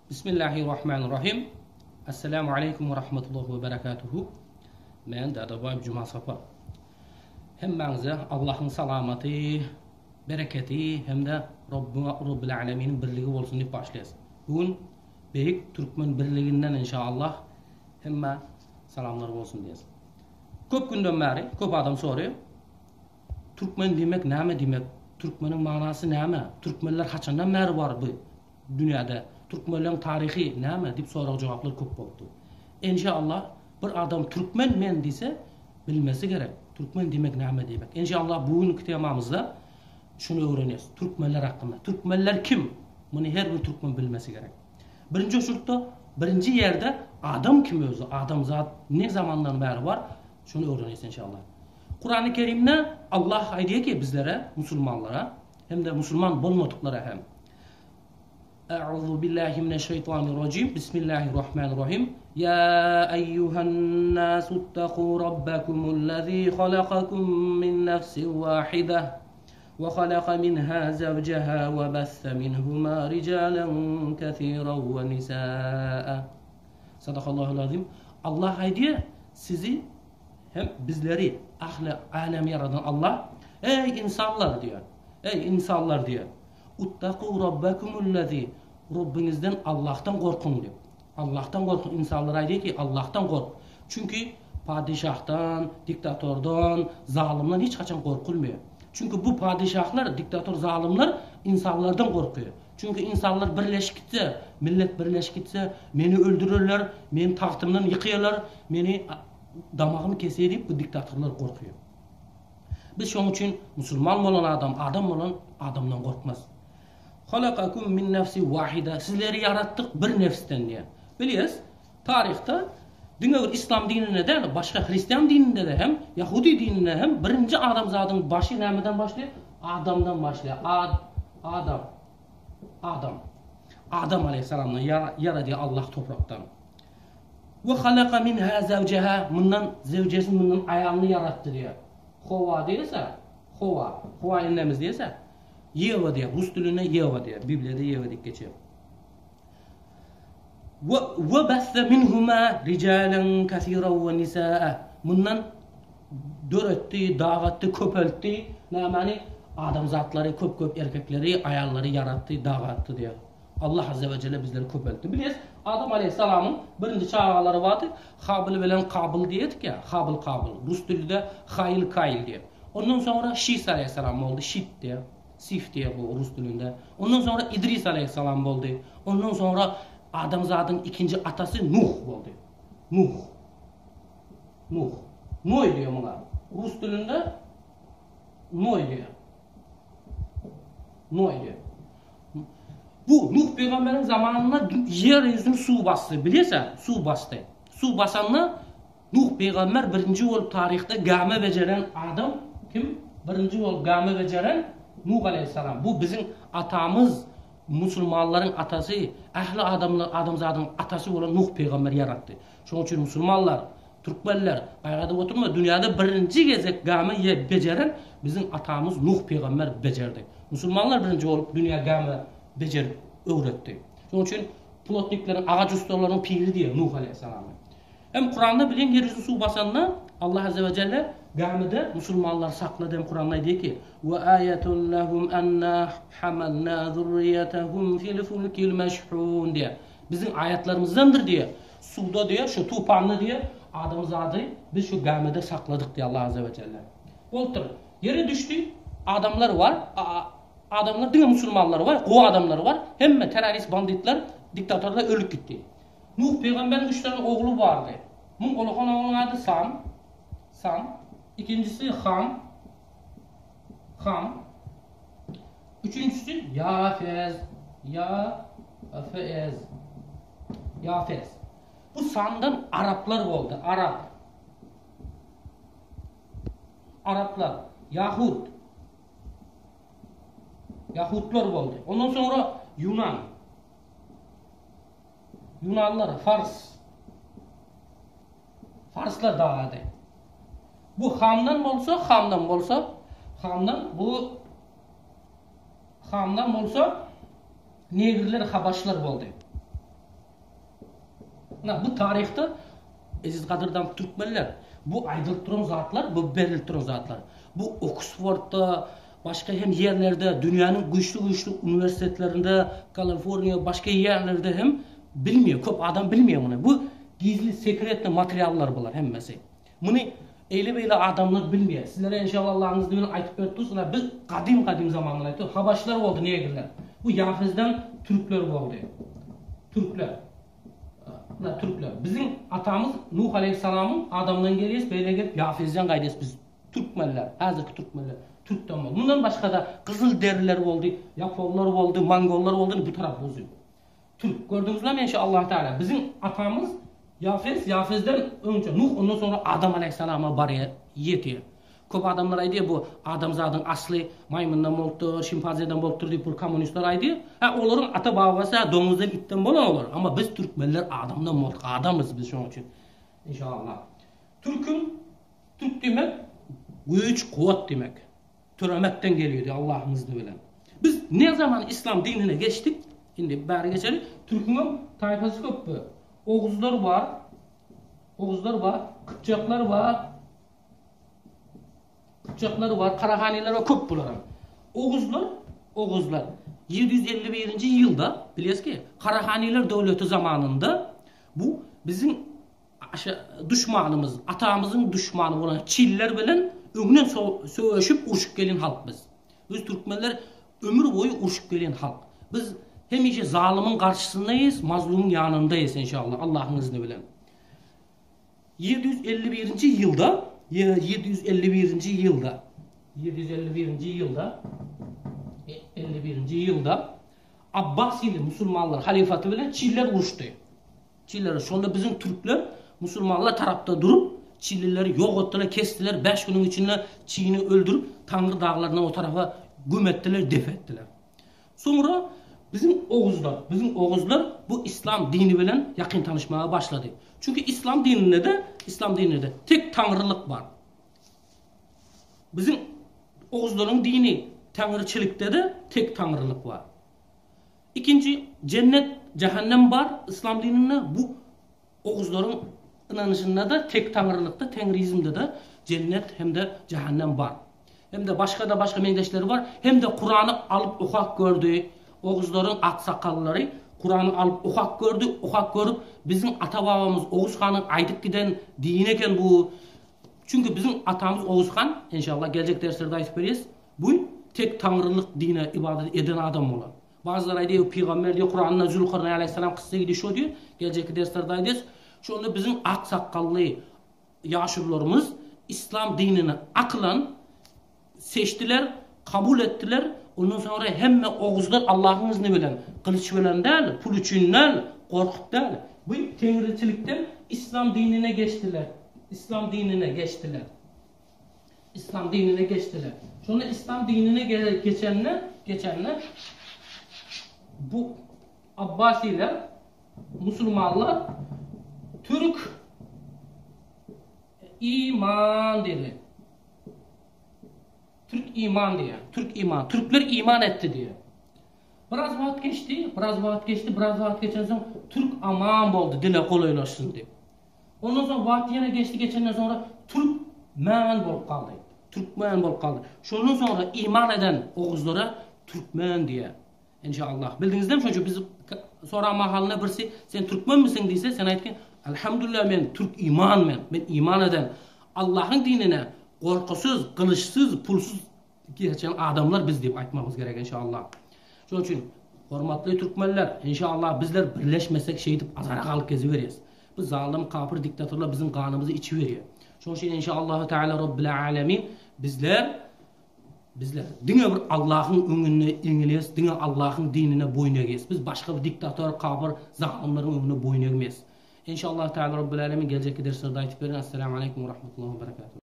Bismillahirrahmanirrahim. Esselamu aleýkum we rahmetullahi we berekatuhu. Men Dadabaýew Jumasapar. Hemmäňize Allahyň salamaty, bereketi hem-de Robbil Aleminiň birligi bolsun diýip başlaýas. Bu gün Beýik Türkmen birliginden inşallah hemmä salamlar bolsun diýýäs. Köp günden bäri köp adam soraýar. Türkmen diýmek näme diýmek? Türkmeniň manasy näme? Türkmenler haçandan bäri bar bu dünýäde? Türkmenleň taryhy näme diýip sorag-jogaplar köp bolupdy. Enşallah bir adam türkmen men diýse bilmesi gerek. Türkmen diýmek näme diýmek? Enşallah bu günki temamyzda şuny öwrenýäs. Türkmenler hakynda. Türkmenler kim? Muny her bir türkmen bilmesi gerek. Birinji oçurtda birinji ýerde adam kim özi? Adamzat ne zamandan bäri bar? Şuny öwrenýäs enşallah. Kurany Kerimde Allah aýdýar ki bizlere, musulmanlara hem-de musulman bolmadyklara hem. A'uzu billahi mineşşeýtanirrajim. Bismillahirrahmanirrahim. Ya eyyuhan nasu ittaqu rabbakumul-lezî halakakum min nefsin wahide ve halaka minha zevceha ve besse minhuma ricalen kesiren ve nisaa. Sadakallahul azim. Allah aýdýar, sizi Hem bizleri, ähli älemi ýaradan Allah, Eý, ynsanlar! diýýär. Eý, ynsanlar! diýýär. Uttaku Rabbekumullezî, Robbiňizden Allahdan gorkuň diýip. Allahdan gorkuň, ynsanlara aýdýar ki, Allahdan gork. Çünki padyşahdan, diktatordan, zalymdan hiç haçan gorkulmaýar. Çünki bu padyşahlar, diktator, zalymlar ynsanlardan gorkuýar. Çünki ynsanlar birleşip gitse, millet birleşip gitse, meni öldürerler, meni tagtymdan ýykyarlar, meni damagymy keser diýip bu diktatorlar gorkuýar. Biz şonuň üçin musulman bolan adam, adam bolan adamdan gorkmaz. Halakakum min nefsi wahida. Sizleri ýaratdyk bir nefsden diýýär. Bilýäs, taryhda diňe bir islam dininde däl, başga hristian dininde-de hem, ýahudi dininde hem birinji adamzadyň başy nämeden başlaýar? Adamdan başlaýar. Ad, Adam. Adam. Adam aleýhissalamdan ýaradýar Allah toprakdan. We halaka minha zewjeha, mundan zewjesini mundan aýalyny ýaratdy diýýär. Howa diýilse, Howa, Howa enemiz diýilse, Ýewa diýýär. Rus dilinde Ýewa diýýär. Bibliýada Ýewa diýip geçýär. We we besse minhuma rijalan kesiran we nisaa. Mundan döretdi, dagatdy, köpeltdi. Nämäni? Adamzatlary, köp-köp erkekleri, aýallary ýaratdy, dagatdy diýýär. Allah Azze we Jelle bizleri köpeltdi. Bilýäs, Adam aleýhissalamyň birinji çagalary bardy, Habyl bilen Kabyl diýedik ýa, Habyl Kabyl, rus dilinde Haýyl Kaýyl diýip. Ondan soňra Şis aleýhissalam boldy, Şit diýip, Sif diýip bu rus dilinde. Ondan soňra Idris aleýhissalam boldy. Ondan soňra adamzadyň ikinji atasy Nuh boldy. Nuh. Nuh. Noý diýip muňa. Rus dilinde Noý diýip. Noý diýip. Bu Nuh pygamberiň zamanynda ýer ýüzüni suw basdy. Bilýärsiň, suw basdy. Suw basanda Nuh pygamber birinji bolup taryhda gämi bejeren adam kim? Birinji bolup gämi bejeren Nuh aleýhissalam. Bu biziň atamyz, musulmanlaryň atasy, ähli adamlar, adamzadyň atasy bolan Nuh pygamber ýaratdy. Şonuň üçin musulmanlar Türkmenler, gaýradyp oturma, dünýäde birinji gezek gämi bejeren biziň atamyz Nuh pygamber bejerdi. Musulmanlar birinji bolup dünýä gämi bejerip öwretdi. Şonuň üçin plotnikleriň, agaç ussalarynyň piri diýýär Nuh aleýhissalamy. Hem Kuranda bilen ýer ýüzüni suw basanda Allah azze we jelle gämide musulmanlary saklady hem Kuranda aýdýar ki, Wa aýatun lahum anna hamalna zurriýetahum fil fulkil meşhun diýýär. Biziň aýatlarymyzdandyr diýýär. Suwda diýýär, şu tupanda diýýär, adamzady biz şu gämide sakladyk diýýär Allah Azze we Jelle. Bolupdyr. Ýere düşdi, adamlar bar, adamlar diňe musulmanlar bar, gowy adamlar bar, hemme terrorist, banditler, diktatorlar ölüp gitdi. Nuh pygamberiň üç sany ogly bardy. Muň ulakan oglunyň ady Sam, Sam, ikinjisi Ham, Ham, üçünjisi Ýafez, Ýa-f-ez, Ýafez. Bu Samdan araplar boldy, arap. Araplar, ýahud. Ýahudlar boldy. Ondan soňra Ýunan. Ýunanlar, fars. Farslar dagady. Bu Hamdan bolsa, Hamdan bolsa, Hamdan bu Hamdan bolsa negrler, habaşlar boldy. Ynha, bu taryhda eziz gadyrdan türkmenler, bu aýdylyp duran zatlar, bu berilip duran zatlar. Bu Oksfordda, başga hem ýerlerde, dünýäniň güýçli-güýçli uniwersitetlerinde, Kaliforniýa, başga ýerlerde hem bilmeýär, köp adam bilmeýär muny. Bu gizli, sekretny materiallar bular hemmesi. Muny eýle-beýle adamlar bilmeýär. Sizlere enşalla Allahyň izni bilen aýtyp berip durus. Ynha biz gadym-gadym zamandan aýtdyk. Habaşlar boldy, negrler. Bu Ýafezden türkler boldy. Türkler. Ynha türkler. Biziň atamyz Nuh aleýhissalamyň adamdan gelýäs, beýle gelip Ýafezden gaýdýas biz türkmenler, häzirki türkmenler türkden boldy. Mundan başga-da gyzyl deriler boldy, ýaponlar boldy, mongollar boldy, indi bu tarap uzyn. Türk. Gördüňizmi men şu Allah Teala biziň atamyz Ýafes, Ýafesden öňçe Nuh, ondan soňra Adam aleýhissalama barýar, ýetýär. Köp adamlar aýdýar bu adamzadyň asly maýmyndan bolupdyr, şimpanzeden bolupdyr diýip bir kommunistler aýdýar. Hä olaryň ata babasy hä doňuzdan itden bolan olar. Amma biz türkmenler adamdan bolduk, adamyz biz şonuň üçin. Inşallah. Türküň türk diýmek güýç, kuwwat diýmek. Töremekden gelýär diýýär Allahyň izni bilen. Biz ne zaman islam dinine geçdik, indi bäri geçeli, türküňem taýpasy köp bu. Oguzlar bar, oguzlar bar, gypjaklar bar, gypjaklar bar, karahaniler bar, köp bularam. Oguzlar, oguzlar 751-nji ýylda, bilýäs ki, Karahaniler döwleti zamanynda bu biziň Aşa duşmanymyz, atamyzyň duşmany bolan çiller bilen öňden söweşip urşup gelen halk biz. Biz türkmenler ömür boýy urşup gelen halk. Biz hemişe zalymyň garşysyndaýys, mazlumyň ýanyndaýys enşallah Allahyň izni bilen. 751-nji ýylda, 751-nji ýylda, 751-nji ýylda, 51-nji ýylda Abbasili musulmanlar halyfaty bilen çiller uruşdy. Çilleri, şonda biziň türkler musulmanlar tarapda durup, çillileri ýok etdiler, kesdiler, bäş günüň içinde çini öldürip, Taňry daglaryndan o tarapa güm etdiler, dep etdiler. Soňra biziň oguzlar, biziň oguzlar bu islam dini bilen ýakyn tanyşmaga başlady. Çünki islam dininde-de, islam dininde-de tek taňrylyk bar. Biziň oguzlaryň dini taňryçylykda-da tek taňrylyk bar. Ikinji jennet jähennem bar yslam dininde bu oguzlaryň ynanyşynda-da tek taňrylykda tengrizmde-de jennet hem-de jähennem bar. Hem-de başga-da başga meňzeşleri bar. Hem-de Kurany alyp okap gördi. Oguzlaryň aksakallary Kurany alyp okap gördi. Okap görüp biziň ata-babamyz Oguz hanyň aýdyp giden dini eken bu. Çünki biziň atamyz Oguz han, enşallah geljek derslerde aýdyp berýäs. Bu tek taňrylyk dine ybadat eden adam bolar. Bazylary aýdýar, pygamber diýýär, Kuranda Zülkarnaý aleýhissalam kyssa gidi şo diýýär. Geljekki derslerde aýdarys. Şonda biziň ak sakgally ýaşulularymyz islam dinini akylan seçdiler, kabul etdiler. Ondan soňra hemme oguzlar Allahyň izni bilen, gylyç bilen däl, pul üçin däl, gorkup däl. Bu teňriçilikden islam dinine geçdiler. Islam dinine geçdiler. Islam dinine geçdiler. Şonda islam dinine geçende, geçende bu Abbasiler, musulmanlar türk iman dedi. Türk iman diýýär. Türk iman. Türkler iman etdi diýýär. Biraz wagt geçdi, biraz wagt geçdi, biraz wagt geçensoň türk aman boldy, dile golaýlaşsyn diýip. Ondan soň wagt ýene geçdi, geçenden soňra türk men bolup galdy. Türkmen bolup galdy. Şondan soňra iman eden oguzlara türkmen diýýär. Inşallah. Bildiňizmi şonça biz soran mahalynda birisi sen türkmenmisiň diýse, sen aýtgyn, Elhamdülillah men türk iman men. Men iman eden Allahyň dinine gorkusyz, gylyçsyz, pulsuz geçen adamlar biz diýip aýtmagymyz gerek inşallah. Şonuň üçin hormatly türkmenler, inşallah bizler birleşmesek şeýdip azara galyp geziberýäs. Bu zalym kapyr diktatorlar biziň ganymyzy içiberýär. Şonuň üçin inşallah Teala Robbil Alemin bizler bizler diňe bir Allahyň öňünde eňiles, diňe Allahyň dinine boýun egýäs. Biz başga bir diktator, kapyr, zalymlaryň öňünde boýun egmeýäs. Inşallah Teala Robbil Alemin geljekki derslerde aýtyp berin. Assalamu aleýkum we rahmetullahi we berekatuh.